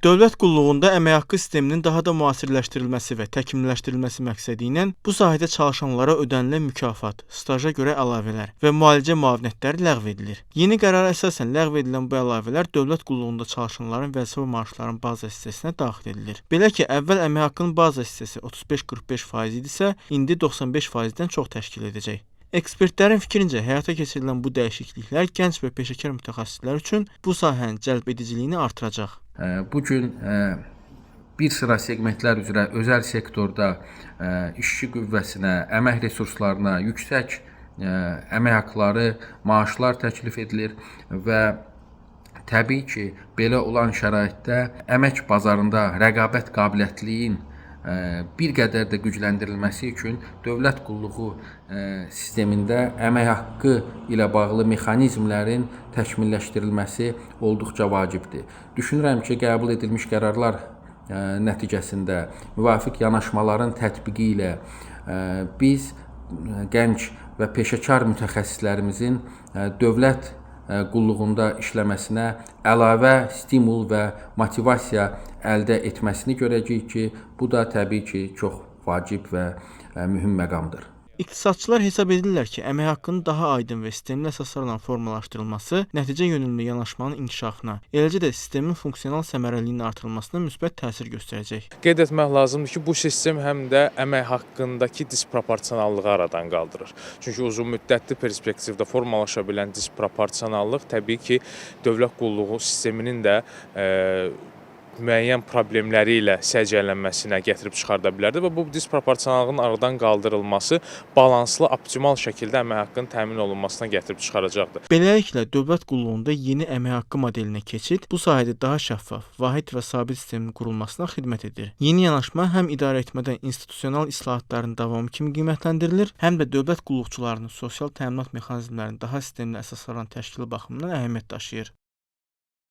Dövlət qulluğunda əmək haqqı sisteminin daha da müasirləşdirilməsi və təkmilləşdirilməsi məqsədi ilə bu sahədə çalışanlara ödənilən mükafat, staja görə əlavələr və müalicə müavinətləri ləğv edilir. Yeni qərara əsasən ləğv edilən bu əlavələr dövlət qulluğunda çalışanların vəzifə maaşlarının baza hissəsinə daxil edilir. Belə ki, əvvəl əmək haqqının baza hissəsi 35-45% idisə, indi 95%-dən çox təşkil edəcək. Ekspertlərin fikrincə, həyata keçirilən bu dəyişikliklər gənc və peşəkar mütəxəssislər üçün bu sahənin cəlb ediciliyini artıracaq. Bu gün bir sıra seqmentlər üzrə özəl sektorda işçi qüvvəsinə, əmək resurslarına yüksək əmək haqları, maaşlar təklif edilir və təbii ki, belə olan şəraitdə əmək bazarında rəqabət qabiliyyətliliyin bir qədər də gücləndirilməsi üçün dövlət qulluğu sistemində əmək haqqı ilə bağlı mexanizmlərin təkmilləşdirilməsi olduqca vacibdir. Düşünürəm ki, qəbul edilmiş qərarlar nəticəsində müvafiq yanaşmaların tətbiqi ilə biz gənc və peşəkar mütəxəssislərimizin dövlət qulluğunda işləməsinə əlavə stimul və motivasiya əldə etməsini görəcəyik ki, bu da təbii ki, çox vacib və mühüm məqamdır. İqtisadçılar hesab edirlər ki, əmək haqqının daha aydın və sistemli əsaslarla formalaşdırılması nəticə yönümlü yanaşmanın inkişafına, eləcə də sistemin funksional səmərəliliyinin artırılmasına müsbət təsir göstərəcək. Qeyd etmək lazımdır ki, bu sistem həm də əmək haqqındakı disproporsionallığı aradan qaldırır. Çünki uzunmüddətli perspektivdə formalaşa bilən disproporsionallıq təbii ki, dövlət qulluğu sisteminin də müəyyən problemləri ilə səciyyələnməsinə gətirib çıxarda bilərdi və bu disproporsionallığın aradan qaldırılması balanslı, optimal şəkildə əmək haqqının təmin olunmasına gətirib çıxaracaqdır. Beləliklə, dövlət qulluğunda yeni əmək haqqı modelinə keçid bu sahədə daha şəffaf, vahid və sabit sistemin qurulmasına xidmət edir. Yeni yanaşma həm idarəetmədə institusional islahatların davamı kimi qiymətləndirilir, həm də dövlət qulluqçularının sosial təminat mexanizmlərinin daha sistemli əsaslarla təşkili baxımından əhəmiyyət daşıyır.